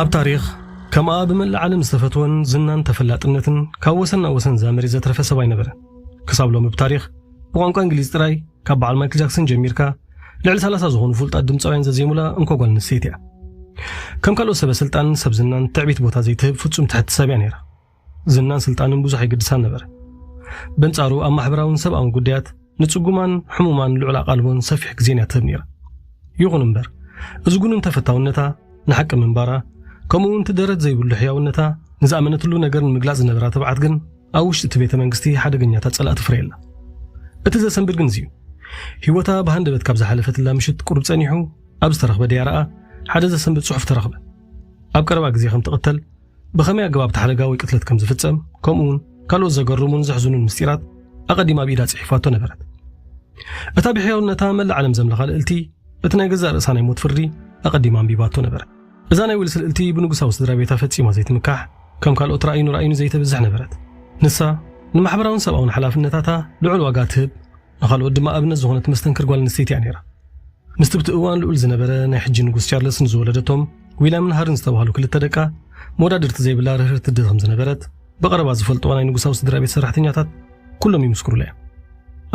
ኣብ ታሪኽ ከምኣ ብመላእ ዓለም ዝተፈትወን ዝናን ተፈላጥነትን ካብ ወሰን ናብ ወሰን እዛ መሬት ዘትረፈ ሰብ ኣይነበረን። ክሳብ ሎሚ ብታሪኽ ብቋንቋ እንግሊዝ ጥራይ ካብ በዓል ማይክል ጃክሰን ጀሚርካ ልዕሊ ሰላሳ ዝኾኑ ፍሉጣት ድምፃውያን ዘዜሙላ እንኮ ጓል ኣንስተይቲ እያ። ከም ካልኦት ሰበ ስልጣን ሰብ ዝናን ትዕቢት ቦታ ዘይትህብ ፍጹም ትሕቲ ሰብ እያ ነይራ። ዝናን ስልጣንን ብዙሕ ኣይገድሳን ነበረ። በንጻሩ ኣብ ማሕበራውን ሰብኣውን ጉዳያት ንጽጉማን ሕሙማን ልዑል ኣቓልቦን ሰፊሕ ግዜን እያ ትህብ ነይራ። ይኹን እምበር፣ እዚ ጉኑን ተፈታውነታ፣ ንሓቂ ምንባራ፣ ከምኡ እውን እቲ ደረት ዘይብሉ ሕያውነታ ንዝኣመነትሉ ነገር ንምግላጽ ዝነበራ ትብዓት ግን ኣብ ውሽጢ እቲ ቤተ መንግስቲ ሓደገኛታት ጸላእቲ ፍረ የላ። እቲ ዘሰንብድ ግን እዚ እዩ። ህይወታ ብሃንደበት ካብ ዝሓለፈትላ ምሽት ቁሩብ ጸኒሑ ኣብ ዝተረኽበ ድያራኣ ሓደ ዘሰንብድ ጽሑፍ ተረኽበ። ኣብ ቀረባ ግዜ ከም ትቕተል፣ ብኸመይ ኣገባብ እቲ ሓደጋ ወይ ቅትለት ከም ዝፍጸም፣ ከምኡ እውን ካልኦት ዘገርሙን ዘሕዝኑን ምስጢራት ኣቐዲማ ኣብ ኢዳ ጽሒፋቶ ነበረት። እታ ብሕያውነታ መላእ ዓለም ዘምለኻ ልእልቲ፣ እቲ ናይ ገዛእ ርእሳ ናይ ሞት ፍርዲ ኣቐዲማ ኣንቢባቶ ነበረት። እዛ ናይ ዊልስ ልእልቲ ብንጉሳዊ ስድራ ቤታ ፈጺማ ዘይትምካሕ፣ ከም ካልኦት ራእዩን ራእዩን ዘይተብዝሕ ነበረት። ንሳ ንማሕበራውን ሰብኣውን ሓላፍነታታ ልዑል ዋጋ ትህብ፣ ንኻልኦት ድማ ኣብነት ዝኾነት መስተንክር ጓል ኣንስተይቲ እያ ነይራ። ምስቲ ብቲ እዋን ልዑል ዝነበረ ናይ ሕጂ ንጉስ ቻርልስ ንዝወለደቶም ዊልያምን ሃርን ዝተባህሉ ክልተ ደቃ መወዳድርቲ ዘይብላ ርህርቲ ኣደ ከም ዝነበረት ብቐረባ ዝፈልጥዋ ናይ ንጉሳዊ ስድራ ቤት ሰራሕተኛታት ኩሎም ይምስክሩላ እዮም።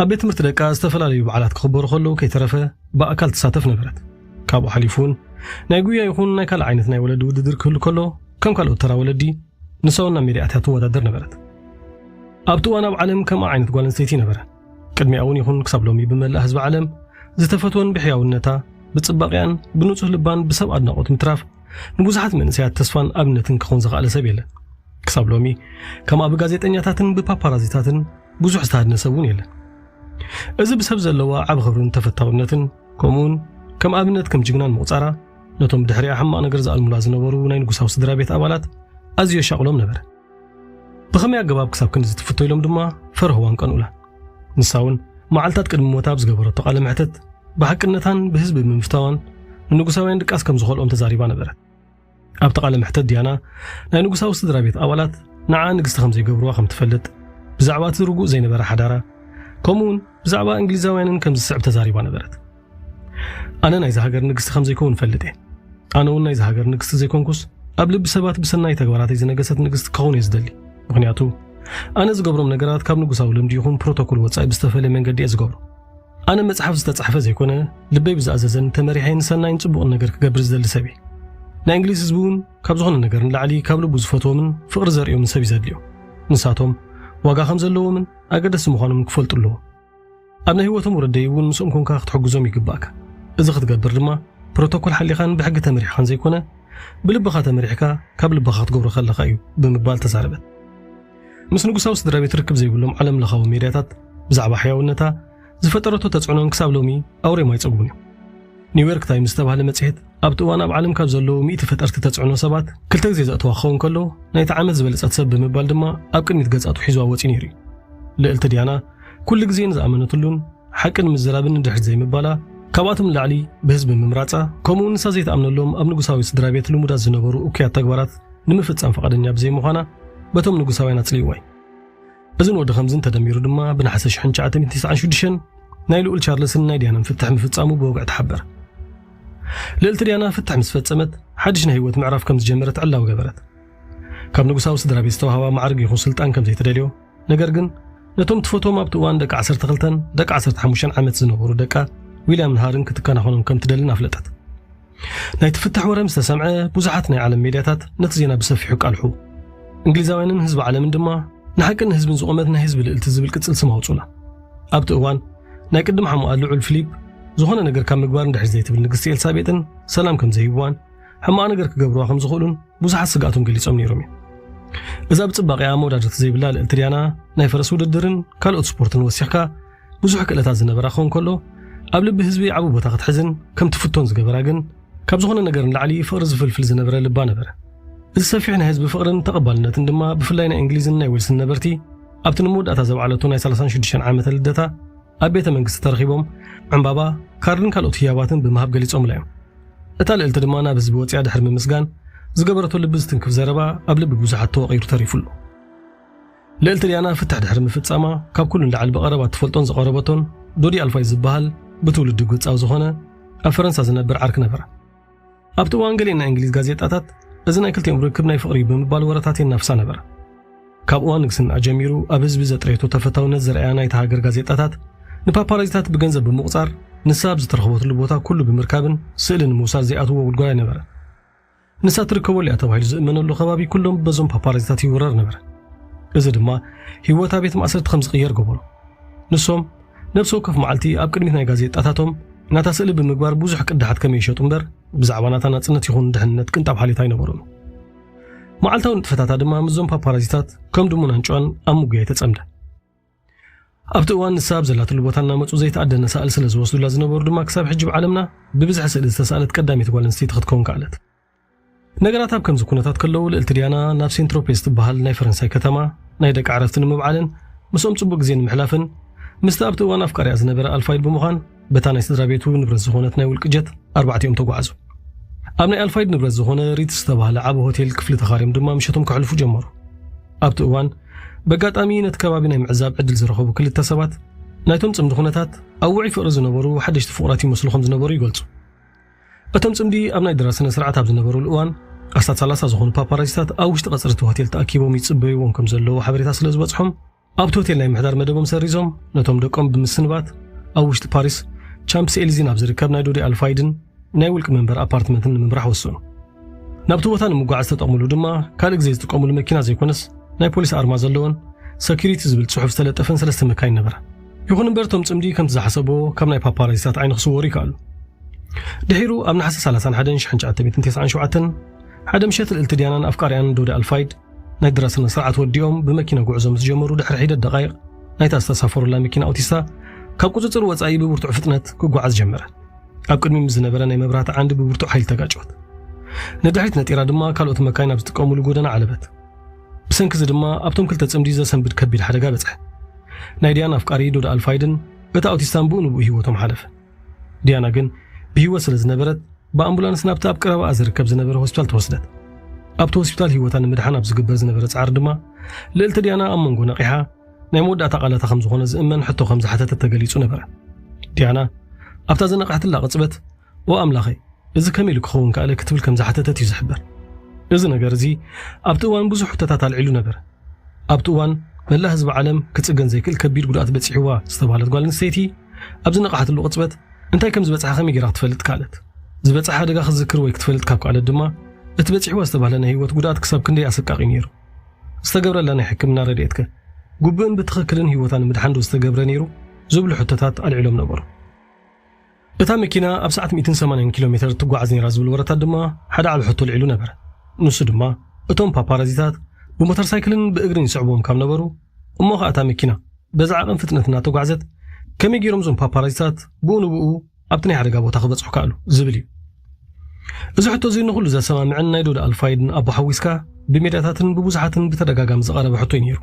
ኣብ ቤት ትምህርቲ ደቃ ዝተፈላለዩ በዓላት ክኽበሩ ከለዉ ከይተረፈ ብኣካል ትሳተፍ ነበረት። ካብኡ ሓሊፉ እውን ናይ ጉያ ይኹን ናይ ካልእ ዓይነት ናይ ወለዲ ውድድር ክህሉ ከሎ ከም ካልኦት ተራ ወለዲ ንሳ እውን ናብ ሜዳ ኣትያ ትወዳደር ነበረት። ኣብቲ እዋን ኣብ ዓለም ከምኣ ዓይነት ጓል ኣንስተይቲ ነበረ። ቅድሚኣ እውን ይኹን ክሳብ ሎሚ ብመላእ ህዝቢ ዓለም ዝተፈትወን ብሕያውነታ፣ ብጽባቕያን ብንጹህ ልባን ብሰብ ኣድናቖት ምትራፍ ንብዙሓት መንእሰያት ተስፋን ኣብነትን ክኸውን ዝኸኣለ ሰብ የለን። ክሳብ ሎሚ ከምኣ ብጋዜጠኛታትን ብፓፓራዚታትን ብዙሕ ዝተሃድነ ሰብ እውን የለን። እዚ ብሰብ ዘለዋ ዓቢ ክብርን ተፈታውነትን ከምኡውን ከም ኣብነት ከም ጅግናን ምቑጻራ ነቶም ብድሕሪኣ ሕማቕ ነገር ዝኣልሙላ ዝነበሩ ናይ ንጉሳዊ ስድራ ቤት ኣባላት ኣዝዮ ሻቕሎም ነበረ። ብኸመይ ኣገባብ ክሳብ ክንድዚ ትፍቶ ኢሎም ድማ ፈርህዋን ቀንኡላን። ንሳ እውን መዓልታት ቅድሚ ሞታ ኣብ ዝገበረቶ ቃለ መሕተት ብሓቅነታን ብህዝቢ ብምፍታዋን ንንጉሳውያን ድቃስ ከም ዝኾልኦም ተዛሪባ ነበረት። ኣብቲ ቃለ መሕተት ዲያና ናይ ንጉሳዊ ስድራ ቤት ኣባላት ንዓ ንግስቲ ከም ዘይገብርዋ ከም ትፈልጥ፣ ብዛዕባ እቲ ርጉእ ዘይነበረ ሓዳራ ከምኡ እውን ብዛዕባ እንግሊዛውያንን ከም ዝስዕብ ተዛሪባ ነበረት። ኣነ ናይዚ ሃገር ንግስቲ ከም ዘይከውን እፈልጥ እየ። ኣነ እውን ናይዚ ሃገር ንግስቲ ዘይኮንኩስ ኣብ ልቢ ሰባት ብሰናይ ተግባራተይ ዝነገሰት ንግስቲ ክኸውን እየ ዝደሊ። ምኽንያቱ ኣነ ዝገብሮም ነገራት ካብ ንጉሳዊ ልምዲ ይኹን ፕሮቶኮል ወጻኢ ብዝተፈለየ መንገዲ እየ ዝገብሮ። ኣነ መጽሓፍ ዝተጻሕፈ ዘይኮነ ልበይ ብዝኣዘዘን ተመሪሐ ንሰናይን ጽቡቕን ነገር ክገብር ዝደሊ ሰብ እየ። ናይ እንግሊዝ ህዝቢ እውን ካብ ዝኾነ ነገር ንላዕሊ ካብ ልቡ ዝፈትዎምን ፍቕሪ ዘርእዮምን ሰብ እዩ ዘድልዮ። ንሳቶም ዋጋ ከም ዘለዎምን ኣገደስቲ ምዃኖምን ክፈልጡ ኣለዎም። ኣብ ናይ ህይወቶም ውረደይ እውን ምስኦም ኮንካ ክትሕግዞም ይግባእካ። እዚ ክትገብር ድማ ፕሮቶኮል ሓሊኻን ብሕጊ ተመሪሕኻን ዘይኮነ ብልብኻ ተመሪሕካ ካብ ልብኻ ክትገብሮ ከለኻ እዩ ብምባል ተዛረበት። ምስ ንጉሳዊ ስድራ ቤት ርክብ ዘይብሎም ዓለም ለኻዊ ሜድያታት ብዛዕባ ሕያውነታ ዝፈጠረቶ ተጽዕኖን ክሳብ ሎሚ ኣውሬም ኣይጸግቡን እዮም። ኒውዮርክ ታይምስ ዝተባህለ መጽሔት ኣብቲ እዋን ኣብ ዓለም ካብ ዘለዉ ሚእቲ ፈጠርቲ ተጽዕኖ ሰባት ክልተ ግዜ ዘእተዋ ክኸውን ከሎ ናይቲ ዓመት ዝበለጸት ሰብ ብምባል ድማ ኣብ ቅድሚት ገጻቱ ሒዝዋ ወጺኡ ነይሩ እዩ። ልእልቲ ዲያና ኩሉ ግዜ ንዝኣመነትሉን ሓቂ ንምዝራብን ንድሕሪት ዘይምባላ ካብኣቶም ንላዕሊ ብህዝቢ ምምራጻ ከምኡ ንሳ ዘይትኣምነሎም ኣብ ንጉሳዊ ስድራ ቤት ልሙዳት ዝነበሩ እኩያት ተግባራት ንምፍጻም ፈቓደኛ ብዘይምዃና በቶም ንጉሳውያን ኣጽሊእዋ እዩ። እዝን ወዲ ከምዝን ተደሚሩ ድማ ብነሓሰ ሽሕን ትሽዓተ ሚእትን ተስዓን ሽዱሽተን ናይ ልኡል ቻርልስን ናይ ዲያናን ፍትሕ ምፍጻሙ ብወግዒ ተሓበረ። ልእልቲ ዲያና ፍትሕ ምስ ፈጸመት ሓድሽ ናይ ህይወት ምዕራፍ ከም ዝጀመረት ዕላዊ ገበረት። ካብ ንጉሳዊ ስድራ ቤት ዝተዋህባ ማዕርግ ይኹን ስልጣን ከም ዘይተደልዮ፣ ነገር ግን ነቶም ትፈትዎም ኣብቲ እዋን ደቂ ዓሰርተ ክልተን ደቂ ዓሰርተ ሓሙሽተን ዓመት ዝነበሩ ደቃ ዊልያምን ሃርን ክትከናኸኖም ከም ትደልን ኣፍለጠት። ናይቲ ፍትሕ ወረ ምስ ተሰምዐ ብዙሓት ናይ ዓለም ሜድያታት ነቲ ዜና ብሰፊሑ ቃልሑ። እንግሊዛውያንን ህዝቢ ዓለምን ድማ ንሓቅን ህዝብን ዝቖመት ናይ ህዝቢ ልእልቲ ዝብል ቅጽል ስም ኣውጹላ። ኣብቲ እዋን ናይ ቅድም ሓሙኣ ልዑል ፊሊፕ ዝኾነ ነገር ካብ ምግባር እንድሕር ዘይትብል ንግስቲ ኤልሳቤጥን ሰላም ከም ዘይህብዋን ሕማቕ ነገር ክገብርዋ ከም ዝኽእሉን ብዙሓት ስግኣቶም ገሊጾም ነይሮም እዮም። እዛ ብጽባቐኣ መወዳድርቲ ዘይብላ ልእልቲ ዲያና ናይ ፈረስ ውድድርን ካልኦት ስፖርትን ወሲኽካ ብዙሕ ክእለታት ዝነበራ ክኸውን ከሎ ኣብ ልቢ ህዝቢ ዓቢ ቦታ ክትሕዝን ከም ትፍቶን ዝገበራ ግን ካብ ዝኾነ ነገር ንላዕሊ ፍቕሪ ዝፍልፍል ዝነበረ ልባ ነበረ። እዚ ሰፊሕ ናይ ህዝቢ ፍቕርን ተቐባልነትን ድማ ብፍላይ ናይ እንግሊዝን ናይ ዌልስን ነበርቲ ኣብቲ ንመወዳእታ ዘብዓለቶ ናይ ሰላሳን ሽዱሽተን ዓመተ ልደታ ኣብ ቤተ መንግስቲ ተረኺቦም ዕምባባ፣ ካርድን ካልኦት ህያባትን ብምሃብ ገሊጾምላ እዮም። እታ ልእልቲ ድማ ናብ ህዝቢ ወጺኣ ድሕሪ ምምስጋን ዝገበረቶ ልቢ ዝትንክፍ ዘረባ ኣብ ልቢ ብዙሓት ተወቒሩ ተሪፉ ኣሎ። ልእልቲ ዲያና ፍትሕ ድሕሪ ምፍጻማ ካብ ኩሉ ንላዕሊ ብቐረባ ትፈልጦን ዝቐረበቶን ዶዲ ኣልፋይ ዝበሃል ብትውልዲ ግብጻዊ ዝኾነ ኣብ ፈረንሳ ዝነብር ዓርኪ ነበራ። ኣብቲ እዋን ገሊአን ናይ እንግሊዝ ጋዜጣታት እዚ ናይ ክልቲኦም ርክብ ናይ ፍቕሪ እዩ ብምባል ወረታት የናፍሳ ነበረ። ካብ እዋን ንግስና ጀሚሩ ኣብ ህዝቢ ዘጥረየቶ ተፈታውነት ዘርኣያ ናይታ ሃገር ጋዜጣታት ንፓፓራዚታት ብገንዘብ ብምቑጻር፣ ንሳ ኣብ ዝተረኽበትሉ ቦታ ኩሉ ብምርካብን ስእሊ ንምውሳድ ዘይኣትዎ ጉድጓድ ኣይነበረ። ንሳ ትርከበሉ እያ ተባሂሉ ዝእመነሉ ከባቢ ኩሎም በዞም ፓፓራዚታት ይውረር ነበረ። እዚ ድማ ህይወታ ቤት ማእሰርቲ ከም ዝቕየር ገበሮ። ንሶም ነብሲ ወከፍ መዓልቲ ኣብ ቅድሚት ናይ ጋዜጣታቶም ናታ ስእሊ ብምግባር ብዙሕ ቅዳሓት ከመይ ይሸጡ እምበር ብዛዕባ ናታ ናጽነት ይኹን ድሕንነት ቅንጣብ ሓልዮት ኣይነበሮም። መዓልታዊ ንጥፈታታ ድማ ምስዞም ፓፓራዚታት ከም ድሙን ኣንጭዋን ኣብ ምጉያይ ተጸምደ። ኣብቲ እዋን ንሳ ኣብ ዘላትሉ ቦታ እናመጹ ዘይተኣደነ ሳእል ስለ ዝወስዱላ ዝነበሩ ድማ ክሳብ ሕጂ ብዓለምና ብብዝሒ ስእሊ ዝተሳእለት ቀዳመይቲ ጓል ኣንስተይቲ ክትከውን ከኣለት። ነገራት ኣብ ከምዚ ኩነታት ከለዉ ልእልቲ ዲያና ናብ ሴንትሮፔስ ትበሃል ናይ ፈረንሳይ ከተማ ናይ ደቂ ዕረፍቲ ንምብዓልን ምስኦም ጽቡቕ ግዜ ንምሕላፍን ምስቲ ኣብቲ እዋን ኣፍቃሪኣ ዝነበረ ኣልፋይድ ብምዃን በታ ናይ ስድራ ቤቱ ንብረት ዝኾነት ናይ ውልቂ ጀት ኣርባዕቲኦም ተጓዓዙ። ኣብ ናይ ኣልፋይድ ንብረት ዝኾነ ሪትስ ዝተባህለ ዓቢ ሆቴል ክፍሊ ተኻርዮም ድማ ምሸቶም ከሕልፉ ጀመሩ። ኣብቲ እዋን በጋጣሚ ነቲ ከባቢ ናይ ምዕዛብ ዕድል ዝረኸቡ ክልተ ሰባት ናይቶም ጽምዲ ኩነታት ኣብ ውዑይ ፍቕሪ ዝነበሩ ሓደሽቲ ፍቑራት ይመስሉ ከም ዝነበሩ ይገልጹ። እቶም ጽምዲ ኣብ ናይ ድራ ስነ ስርዓት ኣብ ዝነበሩሉ እዋን ኣስታት ሰላሳ ዝኾኑ ፓፓራዚታት ኣብ ውሽጢ ቀጽሪ እቲ ሆቴል ተኣኪቦም ይጽበይዎም ከም ዘለዉ ሓበሬታ ስለ ዝበጽሖም ኣብቲ ሆቴል ናይ ምሕዳር መደቦም ሰሪዞም ነቶም ደቆም ብምስንባት ኣብ ውሽጢ ፓሪስ ቻምፕስ ኤሊዚን ኣብ ዝርከብ ናይ ዶዲ ኣልፋይድን ናይ ውልቂ መንበር ኣፓርትመንትን ንምምራሕ ወሰኑ። ናብቲ ቦታ ንምጓዓዝ ዝተጠቕምሉ ድማ ካልእ ግዜ ዝጥቀምሉ መኪና ዘይኮነስ ናይ ፖሊስ ኣርማ ዘለወን ሰኪሪቲ ዝብል ጽሑፍ ዝተለጠፈን ሰለስተ መካይን ነበረ። ይኹን እምበር እቶም ጽምዲ ከምቲ ዝሓሰብዎ ካብ ናይ ፓፓራዚታት ዓይኒ ክስወሩ ይከኣሉ። ድሒሩ ኣብ ነሓሰ ሰላሳን ሓደን ሽሕን ትሽዓተ ሚእትን ተስዓን ሸውዓተን ሓደ ምሸት ልእልቲ ዲያናን ኣፍቃሪኣን ዶዲ ኣልፋይድ ናይ ድራ ስነ ስርዓት ወዲኦም ብመኪና ጉዕዞ ምስ ጀመሩ ድሕሪ ሒደት ደቓይቕ ናይታ ዝተሳፈሩላ መኪና ኣውቲስታ ካብ ቁጽጽር ወጻኢ ብብርቱዕ ፍጥነት ክጓዓዝ ጀመረ። ኣብ ቅድሚ ምስ ዝነበረ ናይ መብራህቲ ዓንዲ ብብርቱዕ ሓይሊ ተጋጨወት። ንድሕሪት ነጢራ ድማ ካልኦት መካይን ኣብ ዝጥቀሙሉ ጎደና ዓለበት። ብሰንኪ እዚ ድማ ኣብቶም ክልተ ጽምዲ ዘሰንብድ ከቢድ ሓደጋ በጽሐ። ናይ ዲያና ኣፍቃሪ ዶዲ ኣልፋይድን እታ ኣውቲስታን ብኡ ንብኡ ህይወቶም ሓለፈ። ዲያና ግን ብህይወት ስለ ዝነበረት ብኣምቡላንስ ናብቲ ኣብ ቀረባኣ ዝርከብ ዝነበረ ሆስፒታል ተወስደት። ኣብቲ ሆስፒታል ህይወታ ንምድሓን ኣብ ዝግበር ዝነበረ ጻዕሪ ድማ ልእልቲ ዲያና ኣብ መንጎ ነቒሓ ናይ መወዳእታ ቃላታ ከም ዝኾነ ዝእመን ሕቶ ከም ዝሓተተት ተገሊጹ ነበረ። ዲያና ኣብታ ዝነቕሐትላ ቅጽበት ኦ ኣምላኸይ እዚ ከመይ ኢሉ ክኸውን ከኣለ ክትብል ከም ዝሓተተት እዩ ዝሕበር። እዚ ነገር እዚ ኣብቲ እዋን ብዙሕ ሕቶታት ኣልዒሉ ነበረ። ኣብቲ እዋን መላእ ህዝቢ ዓለም ክጽገን ዘይክእል ከቢድ ጉድኣት በጺሕዋ ዝተባህለት ጓል ኣንስተይቲ ኣብ ዝነቕሓትሉ ቅጽበት እንታይ ከም ዝበጽሓ ከመይ ጌራ ክትፈልጥ ከኣለት? ዝበጽሐ ሓደጋ ክትዝክር ወይ ክትፈልጥ ካብ ከኣለት ድማ እቲ በጺሕዋ ዝተባህለ ናይ ህይወት ጉድኣት ክሳብ ክንደይ ኣሰቃቒ ነይሩ? ዝተገብረላ ናይ ሕክምና ረድኤትከ ግቡእን ብትኽክልን ህይወታ ንምድሓን ዶ ዝተገብረ ነይሩ? ዝብሉ ሕቶታት ኣልዒሎም ነበሩ። እታ መኪና ኣብ ሰዓት ሚእትን ሰማንያን ኪሎ ሜትር ትጓዓዝ ነይራ ዝብል ወረታት ድማ ሓደ ዓቢ ሕቶ ኣልዒሉ ነበረ። ንሱ ድማ እቶም ፓፓራዚታት ብሞተር ሳይክልን ብእግርን ይስዕብዎም ካብ ነበሩ እሞ ኸኣ እታ መኪና በዛ ዓቐን ፍጥነት እናተጓዕዘት ከመይ ገይሮም እዞም ፓፓራዚታት ብኡ ንብኡ ኣብቲ ናይ ሓደጋ ቦታ ክበጽሑ ከኣሉ ዝብል እዩ። እዚ ሕቶ እዚ ንኹሉ ዘሰማምዕን ናይ ዶዲ ኣልፋይድን ኣቦ ሓዊስካ ብሜድያታትን ብብዙሓትን ብተደጋጋሚ ዝቐረበ ሕቶ እዩ ነይሩ።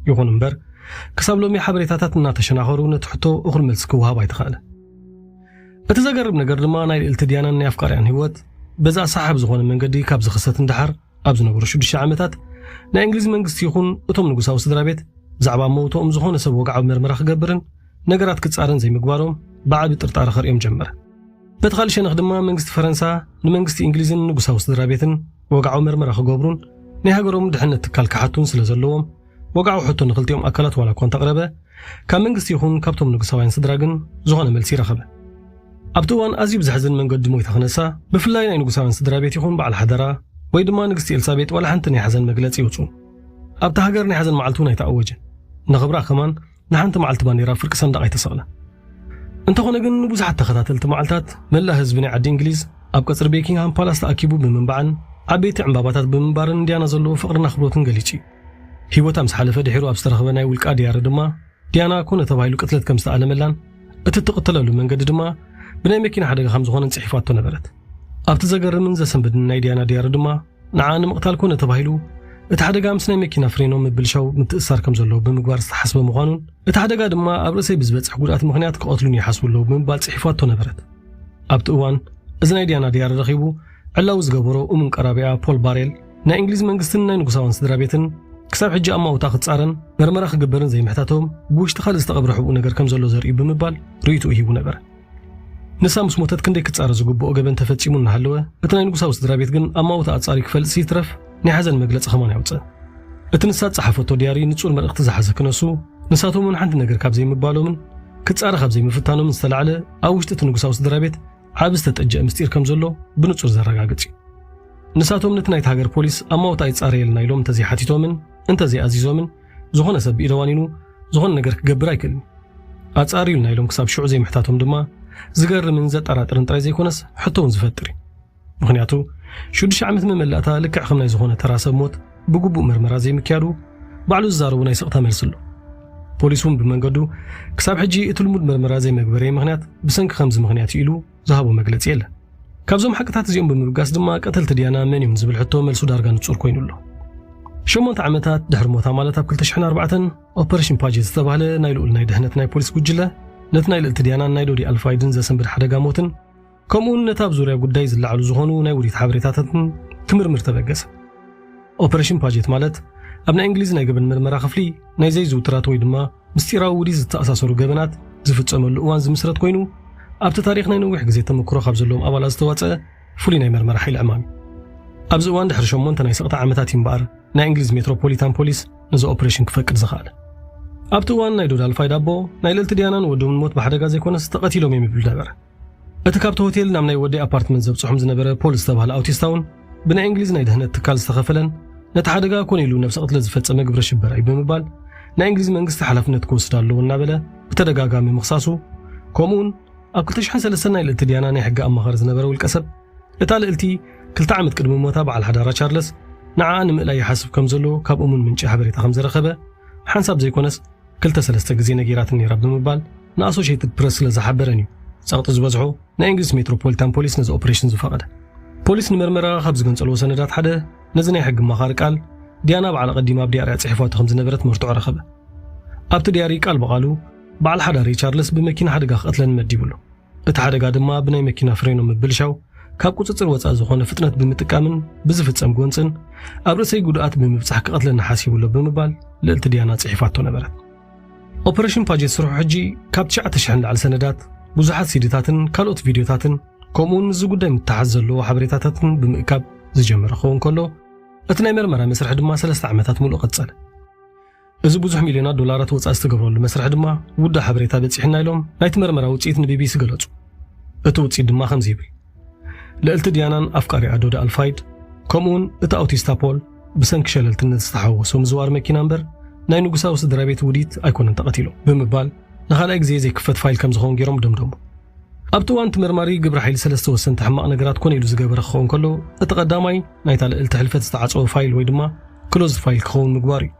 ይኹን እምበር ክሳብ ሎሚ ሓበሬታታት እናተሸናኸሩ ነቲ ሕቶ እኹል መልሲ ክወሃብ ኣይተኻእለ። እቲ ዘገርም ነገር ድማ ናይ ልእልቲ ዲያናን ናይ ኣፍቃሪኣን ህይወት በዛ ሰሓብ ዝኾነ መንገዲ ካብ ዝኽሰት እንድሓር ኣብ ዝነበሩ ሽዱሽተ ዓመታት ናይ እንግሊዝ መንግስቲ ይኹን እቶም ንጉሳዊ ስድራ ቤት ብዛዕባ መውትኦም ዝኾነ ሰብ ወግዓዊ መርመራ ክገብርን ነገራት ክጻረን ዘይምግባሮም ብዓቢ ጥርጣረ ከርእዮም ጀመረ። በቲ ካልእ ሸነኽ ድማ መንግስቲ ፈረንሳ ንመንግስቲ እንግሊዝን ንጉሳዊ ስድራ ቤትን ወግዓዊ መርመራ ክገብሩን ናይ ሃገሮም ድሕነት ትካል ክሓቱን ስለ ዘለዎም ወግዓዊ ሕቶ ንክልቲኦም ኣካላት ዋላ እኳ እንተቕረበ ካብ መንግስቲ ይኹን ካብቶም ንጉሳውያን ስድራ ግን ዝኾነ መልሲ ይረኸበ። ኣብቲ እዋን ኣዝዩ ብዘሕዝን መንገዲ ሞይታ ክነሳ ብፍላይ ናይ ንጉሳውያን ስድራ ቤት ይኹን በዓል ሓደራ ወይ ድማ ንግስቲ ኤልሳቤጥ ዋላ ሓንቲ ናይ ሓዘን መግለጺ ይውጹ። ኣብታ ሃገር ናይ ሓዘን መዓልቲ እውን ኣይተኣወጀን። ንኽብራ ከማን ንሓንቲ መዓልቲ ባንዴራ ፍርቂ ሰንደቕ ኣይተሰቕለን። እንተኾነ ግን ንብዙሓት ተኸታተልቲ መዓልታት መላእ ህዝቢ ናይ ዓዲ እንግሊዝ ኣብ ቀጽሪ ቤኪንግሃም ፓላስ ተኣኪቡ ብምንባዕን ዓበይቲ ዕምባባታት ብምንባርን ንዲያና ዘለዎ ፍቕርን ኣኽብሮትን ገሊጹ እዩ። ህይወታ ምስ ሓለፈ ድሒሩ ኣብ ዝተረኽበ ናይ ውልቃ ድያሪ ድማ ዲያና ኮነ ተባሂሉ ቅትለት ከም ዝተኣለመላን እቲ እትቕተለሉ መንገዲ ድማ ብናይ መኪና ሓደጋ ከም ዝኾነን ጽሒፋቶ ነበረት። ኣብቲ ዘገርምን ዘሰንብድን ናይ ዲያና ድያሪ ድማ ንዓ ንምቕታል ኮነ ተባሂሉ እቲ ሓደጋ ምስ ናይ መኪና ፍሬኖ ምብልሻው ምትእስሳር ከም ዘለዎ ብምግባር ዝተሓስበ ምዃኑን እቲ ሓደጋ ድማ ኣብ ርእሰይ ብዝበጽሕ ጉድኣት ምኽንያት ክቐትሉን ይሓስቡ ኣለዉ ብምባል ጽሒፋቶ ነበረት። ኣብቲ እዋን እዚ ናይ ዲያና ድያሪ ረኺቡ ዕላዊ ዝገበሮ እሙን ቀራቢኣ ፖል ባሬል ናይ እንግሊዝ መንግስትን ናይ ንጉሳውያን ስድራ ቤትን ክሳብ ሕጂ ኣማውታ ክጻረን መርመራ ክግበርን ዘይምሕታቶም ብውሽጢ ካልእ ዝተቐብረ ሕቡእ ነገር ከም ዘሎ ዘርእዩ ብምባል ርእይትኡ ሂቡ ነበረ። ንሳ ምስ ሞተት ክንደይ ክጻረ ዝግብኦ ገበን ተፈጺሙ እናሃለወ፣ እቲ ናይ ንጉሳዊ ስድራ ቤት ግን ኣማውታ ኣጻሪ ክፈልጥ ይትረፍ ናይ ሓዘን መግለጺ ከማን ኣየውጽእን። እቲ ንሳ ዝጸሓፈቶ ዲያሪ ንጹር መልእኽቲ ዝሓዘ ክነሱ፣ ንሳቶም እውን ሓንቲ ነገር ካብ ዘይምባሎምን ክጻረ ካብ ዘይምፍታኖምን ዝተላዕለ ኣብ ውሽጢ እቲ ንጉሳዊ ስድራ ቤት ዓቢ ዝተጠጀአ ምስጢር ከም ዘሎ ብንጹር ዘረጋግጽ እዩ። ንሳቶም ነቲ ናይቲ ሃገር ፖሊስ ኣማውታ ይጻረየልና ኢሎም እንተዘይሓቲቶምን እንተዘይኣዚዞምን፣ ዝኾነ ሰብ ብኢደ ዋኒኑ ዝኾነ ነገር ክገብር ኣይክእልን። ኣጻርዩልና ኢሎም ክሳብ ሽዑ ዘይምሕታቶም ድማ ዝገርምን ዘጠራጥርን ጥራይ ዘይኮነስ ሕቶ እውን ዝፈጥር እዩ። ምኽንያቱ ሽዱሽተ ዓመት መመላእታ ልክዕ ከም ናይ ዝኾነ ተራ ሰብ ሞት ብግቡእ መርመራ ዘይምክያዱ ባዕሉ ዝዛረቡ ናይ ስቕታ መልሲ ኣሎ። ፖሊስ እውን ብመንገዱ ክሳብ ሕጂ እቲ ልሙድ መርመራ ዘይመግበረይ ምኽንያት ብሰንኪ ከምዚ ምኽንያት እዩ ኢሉ ዝሃቦ መግለጺ የለን። ካብዞም ሓቅታት እዚኦም ብምብጋስ ድማ ቀተልቲ ዲያና መን እዮም ዝብል ሕቶ መልሱ ዳርጋ ንጹር ኮይኑ ኣሎ። ሸሞንተ ዓመታት ድሕሪ ሞታ ማለት ኣብ ክልተ ሽሕን ኣርባዕተን ኦፐሬሽን ፓጀት ዝተባህለ ናይ ልኡል ናይ ድሕነት ናይ ፖሊስ ጉጅለ ነቲ ናይ ልእልቲ ዲያናን ናይ ዶዲ ኣልፋይድን ዘሰንብድ ሓደጋ ሞትን ከምኡ እውን ነቲ ኣብ ዙርያ ጉዳይ ዝለዓሉ ዝኾኑ ናይ ውዲት ሓበሬታታትን ክምርምር ተበገሰ። ኦፐሬሽን ፓጀት ማለት ኣብ ናይ እንግሊዝ ናይ ገበን ምርመራ ክፍሊ ናይ ዘይዝውትራት ወይ ድማ ምስጢራዊ ውዲት ዝተኣሳሰሩ ገበናት ዝፍጸመሉ እዋን ዝምስረት ኮይኑ ኣብቲ ታሪኽ ናይ ነዊሕ ግዜ ተመክሮ ካብ ዘለዎም ኣባላት ዝተዋጸአ ፍሉይ ናይ መርመራ ሓይሊ ዕማም እዩ። ኣብዚ እዋን ድሕሪ ሸሞንተ ናይ ስቕታ ዓመታት እዩ እምበኣር ናይ እንግሊዝ ሜትሮፖሊታን ፖሊስ ነዚ ኦፕሬሽን ክፈቅድ ዝኸኣለ። ኣብቲ እዋን ናይ ዶዳል ፋይድ ኣቦ ናይ ልእልቲ ዲያናን ወዶምን ሞት ብሓደጋ ዘይኮነስ ተቐቲሎም እዮም ይብል ነበረ። እቲ ካብቲ ሆቴል ናብ ናይ ወደይ ኣፓርትመንት ዘብጽሖም ዝነበረ ፖል ዝተባህለ ኣውቲስታ እውን ብናይ እንግሊዝ ናይ ድሕነት ትካል ዝተኸፈለን ነቲ ሓደጋ ኮነ ኢሉ ነብሰ ቅትለት ዝፈጸመ ግብረ ሽበራ እዩ ብምባል ናይ እንግሊዝ መንግስቲ ሓላፍነት ክወስድ ኣለዎ እናበለ ብተደጋጋሚ ምኽሳሱ፣ ከምኡውን ኣብ ክልተ ሽሕን ሰለስተን ናይ ልእልቲ ዲያና ናይ ሕጊ ኣማኻሪ ዝነበረ ውልቀ ሰብ እታ ልእልቲ ክልተ ዓመት ቅድሚ ሞታ በዓል ሓዳራ ቻርለስ ንዓኣ ንምእላይ ይሓስብ ከም ዘሎ ካብ እሙን ምንጪ ሓበሬታ ከም ዘረኸበ ሓንሳብ ዘይኮነስ ክልተ ሰለስተ ግዜ ነጊራትን ነይራ ብምባል ንኣሶሽየትድ ፕረስ ስለ ዝሓበረን እዩ ጸቕጢ ዝበዝሖ ናይ እንግሊዝ ሜትሮፖሊታን ፖሊስ ነዚ ኦፕሬሽን ዝፈቐደ። ፖሊስ ንመርመራ ካብ ዝገንጸልዎ ሰነዳት ሓደ ነዚ ናይ ሕጊ ኣማኻሪ ቃል ዲያና ባዕላ ቀዲማ ኣብ ዲያርያ ጽሒፋቶ ከም ዝነበረት መርትዖ ረኸበ። ኣብቲ ዲያሪ ቃል ብቓሉ በዓል ሓዳሪ ቻርለስ ብመኪና ሓደጋ ክቐትለኒ መዲቡ ኣሎ። እቲ ሓደጋ ድማ ብናይ መኪና ፍሬኖ ምብልሻው ካብ ቁጽጽር ወጻኢ ዝኾነ ፍጥነት ብምጥቃምን ብዝፍጸም ጎንጽን ኣብ ርእሰይ ጉድኣት ብምብጻሕ ክቐትለኒ ሓሲቡ ኣሎ ብምባል ልእልቲ ዲያና ጽሒፋቶ ነበረት። ኦፐሬሽን ፓጀት ስርሑ ሕጂ ካብ ትሽዓተ ሽሕ ንላዕሊ ሰነዳት፣ ብዙሓት ሲዲታትን ካልኦት ቪድዮታትን ከምኡውን ምስዚ ጉዳይ ምትሓዝ ዘለዎ ሓበሬታታትን ብምእካብ ዝጀመረ ክኸውን ከሎ እቲ ናይ መርመራ መስርሕ ድማ ሰለስተ ዓመታት ሙሉእ ቀጸለ። እዚ ብዙሕ ሚልዮናት ዶላራት ወጻኢ ዝተገብረሉ መስርሕ ድማ ውዳ ሓበሬታ በጺሕና ኢሎም ናይቲ መርመራ ውጽኢት ንቢቢሲ ገለጹ። እቲ ውጽኢት ድማ ከምዚ ይብል። ልእልቲ ዲያናን ኣፍቃሪኣ ዶዳ ኣልፋይድ ከምኡውን እቲ ኣውቲስታ ፖል ብሰንኪ ሸለልትነት ዝተሓወሶ ምዝዋር መኪና እምበር ናይ ንጉሳዊ ስድራ ቤት ውዲት ኣይኮነን ተቐቲሎም ብምባል ንኻልኣይ ግዜ ዘይክፈት ፋይል ከም ዝኸውን ገይሮም ደምደሙ። ኣብቲ እዋን እቲ መርማሪ ግብረ ሓይሊ ሰለስተ ወሰንቲ ሕማቕ ነገራት ኮነ ኢሉ ዝገበረ ክኸውን ከሎ እቲ ቀዳማይ ናይታ ልእልቲ ሕልፈት ዝተዓጸወ ፋይል ወይ ድማ ክሎዝድ ፋይል ክኸውን ምግባር እዩ።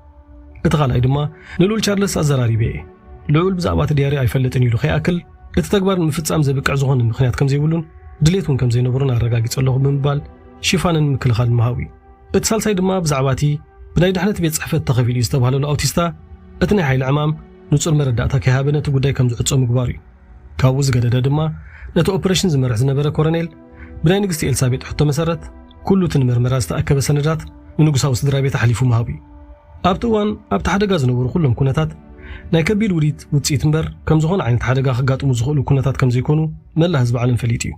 እቲ ካልኣይ ድማ ንልኡል ቻርለስ ኣዘራሪበ እየ። ልዑል ብዛዕባ እቲ ዲያሪ ኣይፈልጥን ኢሉ ከይኣክል እቲ ተግባር ንምፍጻም ዘብቅዕ ዝኾነ ምኽንያት ከም ዘይብሉን ድሌት እውን ከም ዘይነበሮን ኣረጋጊጸ ኣለኹ ብምባል ሽፋንን ምክልኻልን ምሃቡ እዩ። እቲ ሳልሳይ ድማ ብዛዕባ እቲ ብናይ ድሕነት ቤት ጽሕፈት ተኸፊሉ እዩ ዝተባህለሉ ኣውቲስታ እቲ ናይ ሓይሊ ዕማም ንጹር መረዳእታ ከይሃበ ነቲ ጉዳይ ከም ዝዕጾ ምግባሩ እዩ። ካብኡ ዝገደደ ድማ ነቲ ኦፕሬሽን ዝመርሕ ዝነበረ ኮረኔል ብናይ ንግስቲ ኤልሳቤጥ ሕቶ መሰረት ኩሉ እቲ ንምርመራ ዝተኣከበ ሰነዳት ንንጉሳዊ ስድራ ቤት ኣሕሊፉ ምሃቡ እዩ። ኣብቲ እዋን ኣብቲ ሓደጋ ዝነበሩ ኩሎም ኩነታት ናይ ከቢድ ውዲት ውጽኢት እምበር ከም ዝኾነ ዓይነት ሓደጋ ከጋጥሙ ዝኽእሉ ኩነታት ከም ዘይኮኑ መላእ ህዝቢ ዓለም ፈሊጡ እዩ።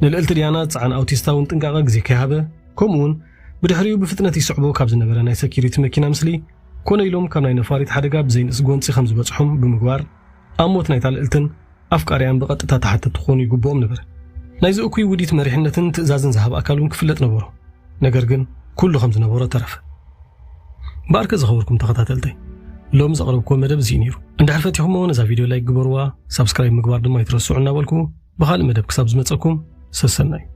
ንልእልቲ ዲያና ዝጸዓነ ኣውቲስታ እውን ጥንቃቐ ግዜ ከይሃበ፣ ከምኡውን ብድሕሪኡ ብፍጥነት ይስዕቦ ካብ ዝነበረ ናይ ሰኪሪቲ መኪና ምስሊ ኮነ ኢሎም ካብ ናይ ነፋሪት ሓደጋ ብዘይንእስ ጎንጺ ከም ዝበጽሖም ብምግባር ኣብ ሞት ናይታ ልእልትን ኣፍቃሪያን ብቐጥታ ተሓተቲ ክኾኑ ይግብኦም ነበረ። ናይዚ እኩይ ውዲት መሪሕነትን ትእዛዝን ዝሃብ ኣካል እውን ክፍለጥ ነበሮ። ነገር ግን ኩሉ ከም ዝነበሮ ተረፈ። እምበኣርከ ዝኸበርኩም ተኸታተልተይ፣ ሎም ዘቕረብክዎ መደብ እዚ እዩ ነይሩ። እንድሕር ፈቲኹምዎ ነዛ ቪድዮ ላይክ ግበርዋ፣ ሳብስክራይብ ምግባር ድማ ኣይትረስዑ እናበልኩ ብኻልእ መደብ ክሳብ ዝመጸኩም ሰሰናዩ።